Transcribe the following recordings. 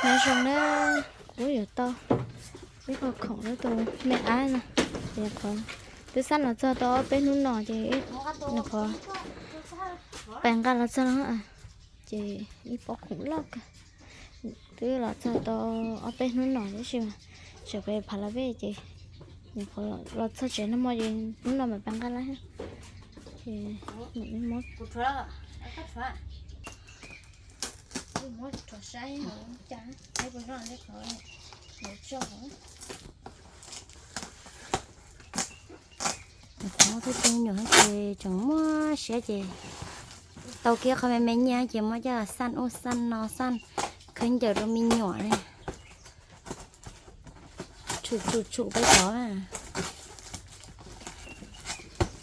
Nyob zoo na, kuv yuav tau ib qho khoom rau tus me ab no, ces qhov twb xaj los txog tau ob peb hnub no ces nyuam qhuav pais nqa los txog no, ces ib pob khoom loj kawg, twb los txog tau ob peb hnub no tab sis mas tseem pais phav la vej ces nyuam qhuav los txog tsev no mo ces hnub no mam pais nqa lawm. Ces muab rhuav saib cas, saib puas noj li qhov lawv tso. Muab tej tug me nyuam ces tseem muaj siab ces tau kiag qhov me me nyiaj ces muab coj xaj ub xaj no xaj khaub ncaws rau me nyuam li. Tshum tshum tshum peb cov,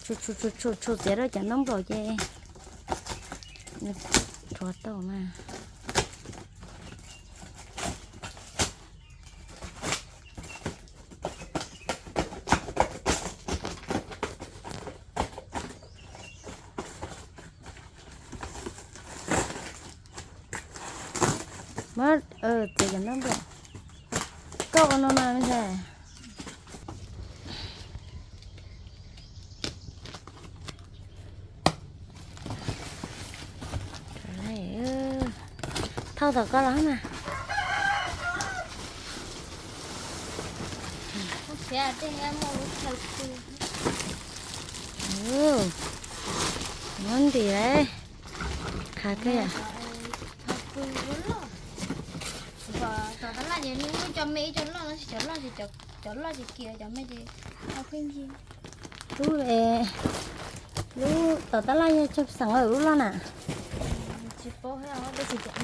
tshum tshum tshum tshum tshum txiav rau cov ntaub nplaum ces rhuav tau mas. Muab txiav cov ntaub nplaum, koj ua no mas me ntxhais. Thauj tom koj los mas. Muab ntim lauj, qhav kawg yom. Tom tab laj ces nws muaj cov me ib co loj no, cov loj ces, cov loj ces kiag, cov me ces pheej ncig. Lub, lub tom tab laj yog tsawg xeem lub loj na? Tsis paub thiab, tab sis cov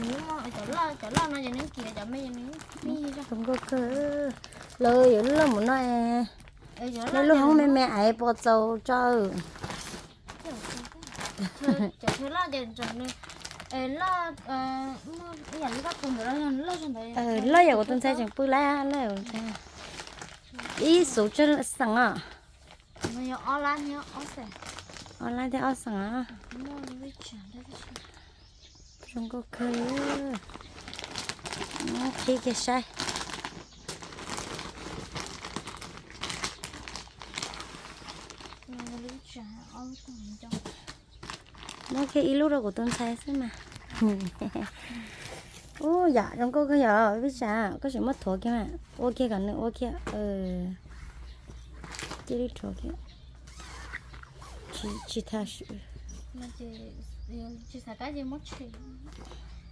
loj, cov loj no ces nws kiag, cov me ces nws pheej ncig. Zoo nkauj kawg. Lawv yuav lub loj mus no, nej lub hoob me me es puas txaus tso. Cov chaw loj ces loj, loj yam kuv tus ntxhais tseem pw lawm, loj yam kuv tus ntxhais. Ib xuv tsawg xeem os? Ob lab thiab ob xeem os. Zoo nkauj kawg. Qhib kiag saib. Muab kiag ib lub rau kuv tus ntxhais xwb mas. Ub, yam zoo nkauj kawg yom Vij Tsam, koj sim muab thuav kiag mas, ua kiag kom nws ua kiag. Cia li rhuav kiag. Tsis tag,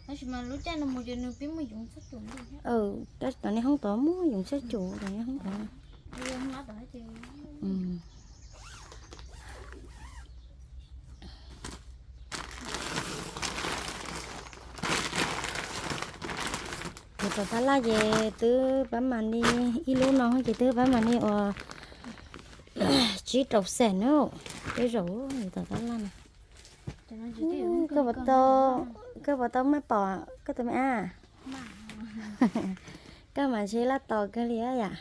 tab sis mas lub caij no mus ces nws pib muaj yoov txhab cum. Tab sis tom nej hoob tod muaj yoov txhab cum, tom nej hoob tod. Kuv tom tab laj ces twb pab mas li ib lub no ces twb pab mas li uas tsib rau xees na. Tej zaum tom tab laj no. Koj puas tau maj pom koj tus me ab? Koj mas ntshe laj tos kawg li yam.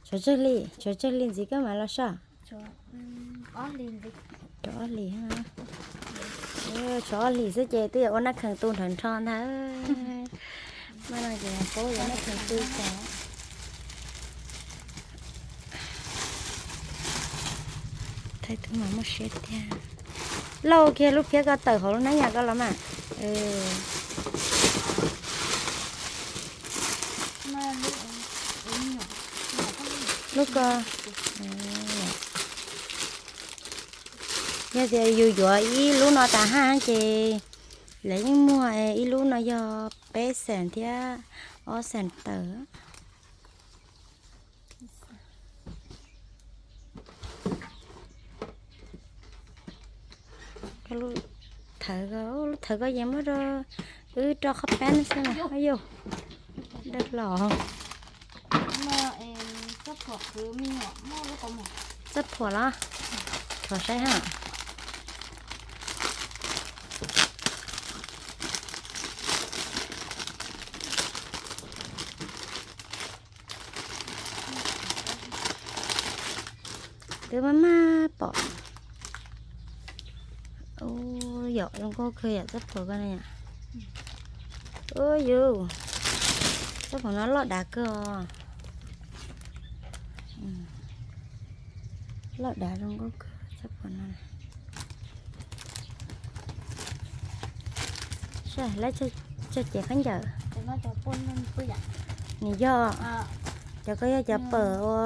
Tshuav tsawg hli, tshuav tsawg hli ntxiv koj mam los soj? Tshuav ob hlis, tshuav ob hlis xwb ces twb yuav ua naj khees tu nrhawv nrho ntag. Maj no ces paub yuav naj khees tu cas. Thaij tub mas muaj siab tiag. Lauj, kiag lub phiab ko tawm hauv lub hnab yas ko los mas. Lub ko, yog tias yus yuav ib lub no tas haj ces lawv yeej muag, ib lub no yog peb xees thiab ob xees tawm. Thawv, lub thawv ko yeej muab rau wb rau qhov peb no xwb na. Yog, dag los. Txoj phuam los, rhuav saib ha. Twb maj maj pom. Ua yom, zoo nkauj kawg yom, txoj phuam ko na yom. Ua yus, Txoj pom no loj dav kawg os. Loj dav zoo nkauj kawg txoj pom no. Saib, lawv tso cev khaub ncaws. Nws yog, cov ko yog cov pawm ua,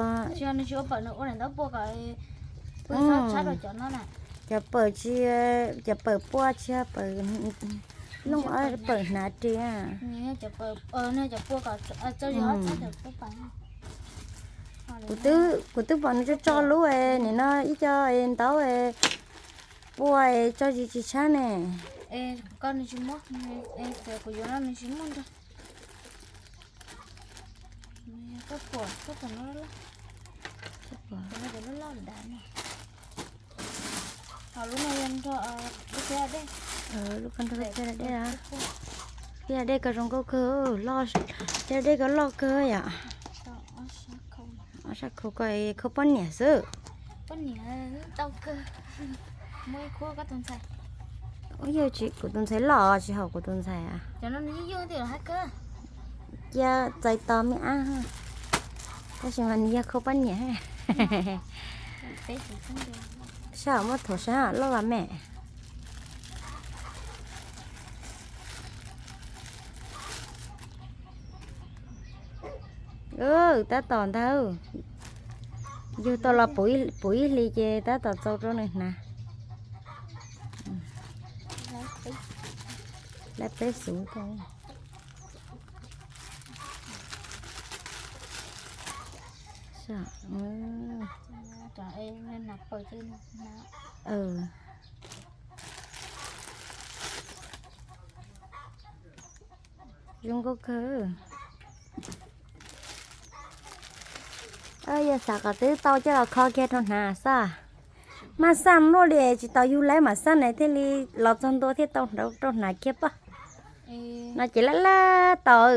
cov pawm tsis, cov pawm pua tsis yog pawm looj, pawm hnav ris. Kuv twb pom nws tso tso lub nim no ib co ntaub pua tso zis tsis tshab ne. Lub ko nrog thiab dej, thiab dej ko zoo nkauj kawg, loj, thiab dej ko loj kawg yom. Ob sab khau ko khau poj niam xwb. Yog tsis kuv tus ntxhais loj tsis haum kuv tus ntxhais. Cia txais tos me ab, tab sis mas nws yog khau poj niam. Sab muab thuav sab loj los me. Tab tom ntag, yug tau los puv ib hlis ces tab tom txaus rau nws hnav. Lawv peb xuv. Zoo nkauj kawg. Yog xav kom twb tau coj los kho kiag rau hnav xwb. Maj xaj luaj li tsis tau yug lawv mam xaj na thiaj li los txog ntua thiaj tau rau hnav kiag pob. No ces laj laj tau.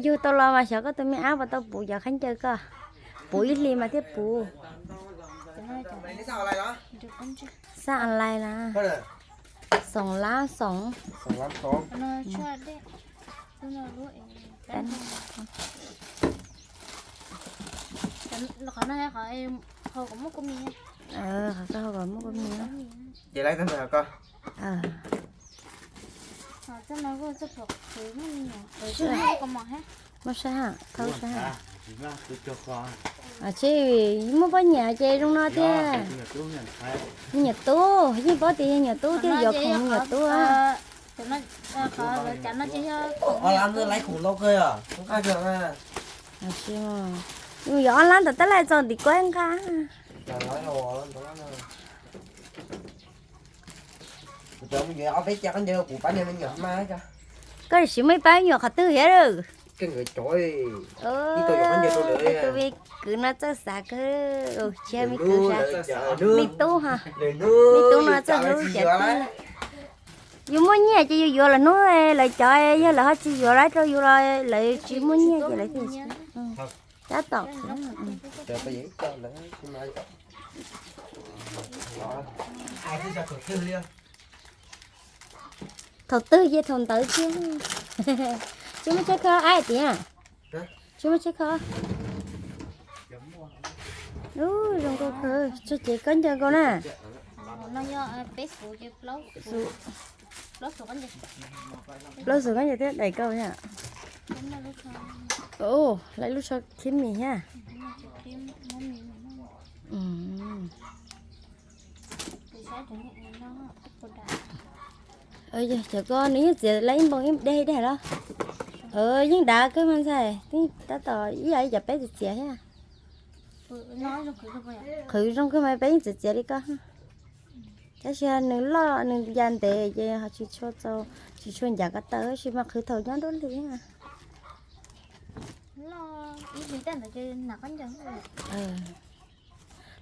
Yug tau los mas xyov koj tus me ab puas tau puv cov khaub ncaws ko. Puv ib hlis mas thiaj puv. Xaj online na. Xoom lab xoom. Qhov ko hau kom muaj kua mis. Muaj saib, thauj saib. Tsis muaj poj niam ces zoo no thiab. Me nyuam tub, yeej paub tias yog nyuam tub thiab yuav khoom me nyuam tub. Ob lab ntawd laiv khoom ntau kawg. Yuav ob lab ntawd tab laj txog tim kuab nqa. Koj siv muaj ib pab me nyuam qhov twg thiab? Tus me kwv no txawj xav kawg, tsis yog me kwv, me tub, me tub no txawj hlub cov tij. Yus muaj nyiaj ces yus yuav lawv hnub, lawv cov yog lawv ho tsis yuav lawv rau yus los lawv tsis muaj nyiaj ces lawv thiaj tsis. Tab tom thaum twg ces thaum ntawd thiab. Tsis muaj tsheb kho ab tias. Tsis muaj tsheb kho. Zoo nkauj kawg, tso cev khaub ncaws nkaus na. Plaub xuv khaub ncaws thiab daim kau thiab. Lawv lub tsho khib mis thiab. Cov ko nws yeej txiav lawv ib npoo ib deg ib deg los? Yeej dav kawg mas ntxhais, tab tom ib yam li cov peb txiav txiav thiab. Qhwv zoo kawg mas peb yeej txiav txiav li koj. Tab sis nws loj nws ya ntev ces ho tsis tshua txaus, tsis tshua ncav ko taw tab sis mas qhwv thaum nyob nruab hlis.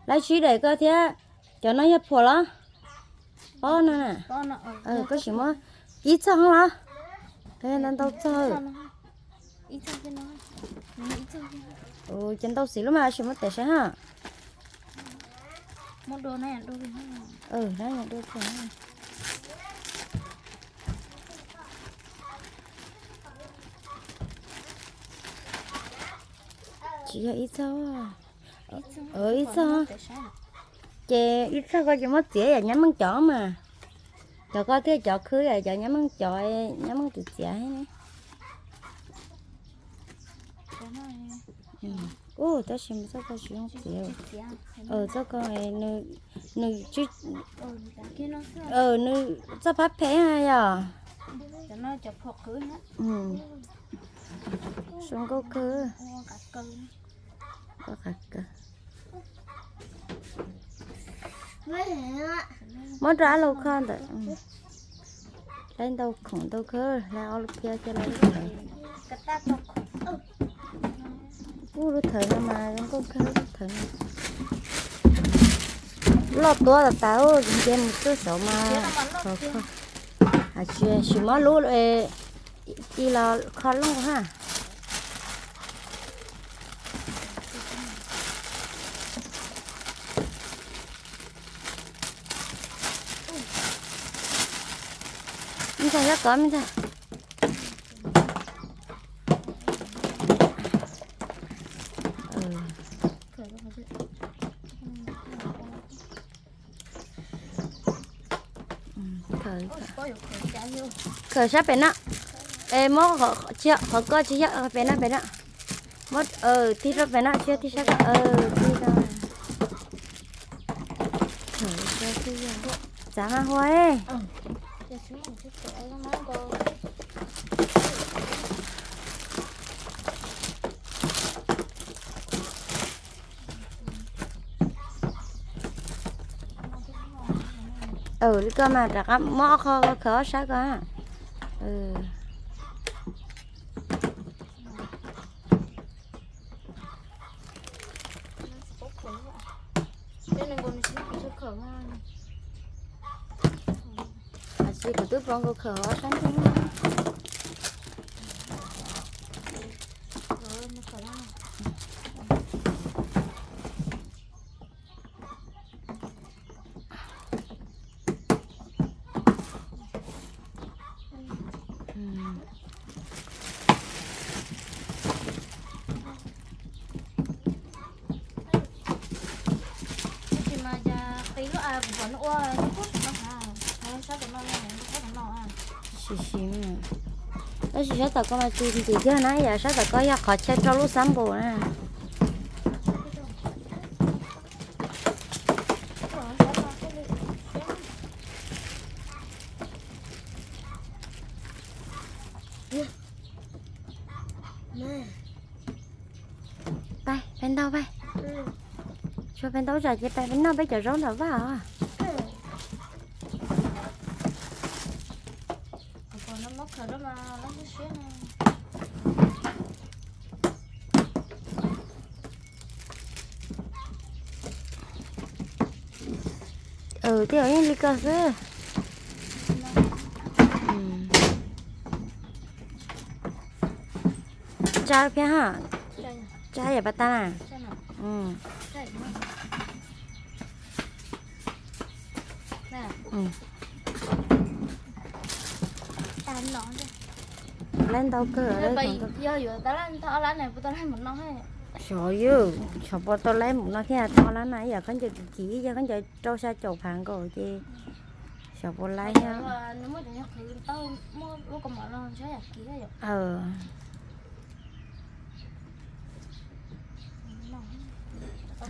Lawv sib daim ko thiab, cov no yog phuam los? Pob no na. Koj sim muab ib txog los? Ntau ntau txog. Ces ntau xim lub mas sim muab tes saib ha. Tsis yog ib txoj, ib txoj, ces ib txoj ko ces muab txiav yam nyab meej cov mas. Cov ko thiaj cov khwb, cov nyab meej cov, nyab meej txiav txiav. Ub, tab sis mas txoj ko tsis zoo txiav. Txoj ko nws, nws txoj phab phem yom. Zoo nkauj kawg. Muab rau ab laug kho ntawm. Laib ntau khoom ntau kawg, laib ob lub phiab thiab laib lub thawv. Ub, lub thawv no mas zoo nkauj kawg lub thawv no. Loj tuab tas tas, nce mus txog saud mas kho kho. Tsis, sim muab lub i los kho looj ha. Me ntxhais, sab tod me ntxhais. Khaws sab pem no. Es muab qhov ko tsis yog pem no, pem no. Muab tig rau pem no, tsis yog tig sab ko, tig rau. Txav mas hua. Li ko mas rov qab muab ob qho khaws ob sab ko. Tsis, kuv twb pom nkaus khaws ob sab ntuj. Sim sim, tab sis sab tom ko mas tsis ntxim tiag na, yam sab tom ko yog qhov chaw rau lub xab npum na. Pais, pais ntaus pais. Tsuas pais ntaus zam ces pais, pais noj peb cov zaub nram vaj os. Tej zaum yeej li ko xwb. Tsa phiab ha. Tsa yam pas tas na. Laib ntau kawg. Xyov yog, xyov puas tau laib npaum no thiab, tau lab na, ib yam khaub ncaws kim kim, ib yam khaub ncaws rau xya caum phav nkaus ces xyov puas laib thiab.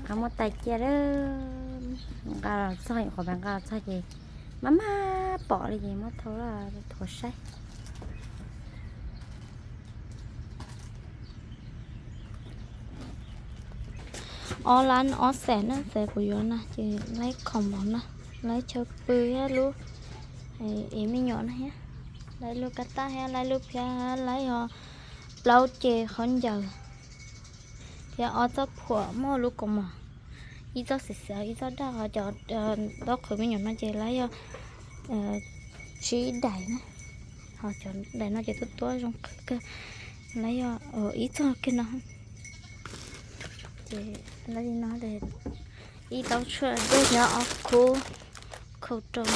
Qab muab tais cia lawm, nqa los txog, qhov pab nqa los txog ces maj maj pom li ces muab thau, thau saib. Ob lab ob xees na, xees kuv yuav na ces laib khoom npaum no, laib chaw pw thiab lub, es me nyuam no thiab, laib lub kab tab thiab laib lub phiab, laib yog plaub ce khaub ncaws thiab ob txoj phuam muaj lub kaus mom, ib txoj xiav xiav ib txoj daj, ho cov ntaub qhwv me nyuam no ces laib yog tsib daim na, ho cov daim no ces tuab tuab zoo qhwv kawg, laib yog ib txoj kiag no. Ces laib li no, ib taub tshuaj dej thiab ob khub khau rau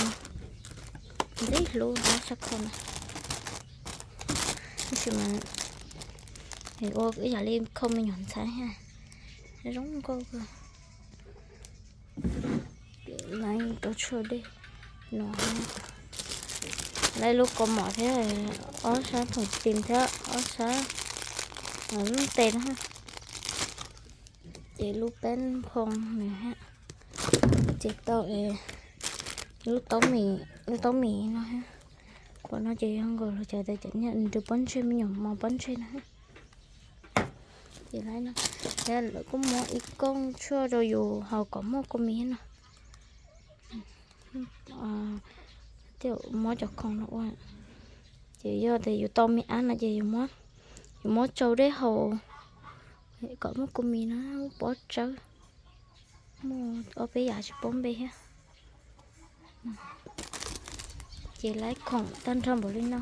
ntxim hlub sab khau na. Tab sis mas ua ib yam li khau me nyuam ntxhais thiab. Zoo nkauj kawg. Laiv rau tshuaj dej no, laiv lub kaus mom thiab ob sab thoom tis thiab ob sab lub tes no. Ces lub peb nphoo nws thiab, ces tau lub taub mis, lub taub mis no thiab. Pom no ces yog nkaus los cov tias cov niag nrws pob ntseg, me nyuam mos pob ntseg no. Ces laiv no, thiab lawv kuj muab ib kooj tshuaj rau yus haus kom muaj kua mis no. Thiab muab cov khoom no ua, ces yog tias yus tau me ab no ces yus muab tsau dej haus kom muaj kua mis no, muaj pob tsawb, muaj ob peb yam tsis paub npe thiab. Ces laiv khoom tag nrho npaum li no,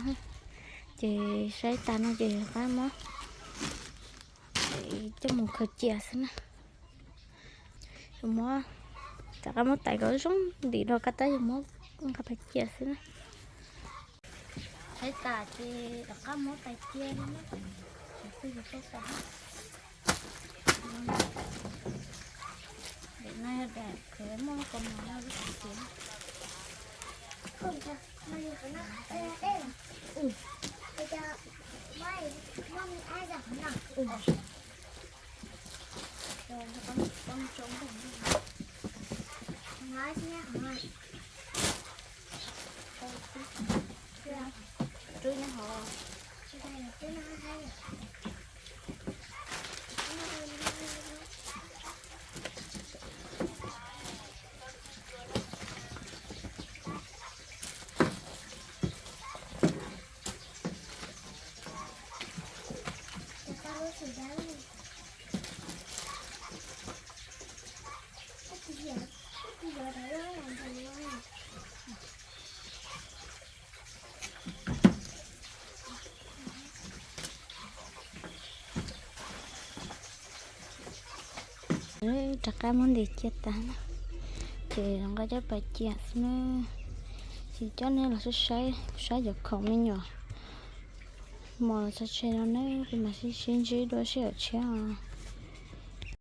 ces saib tas no ces rov qab muab coj mus khaws cia xwb na. Muab, rov qab muab tais kom zoo ntim rau kab tab yus muab nqa cia xwb na. Saib tas ces rov qab muab tais cia li na. Twb yog tau tas. Daim no yog daim khwv muaj lub kaus mom no lub kaus tis. Rov qab muab ntim cia tas na, ces nqa coj pas cia xwb na. Ces coj nej los saib saib, saib cov khoom me nyuam mos tso tseg no na, kuv mam sib sib ntsib dua sij hawm tshiab os.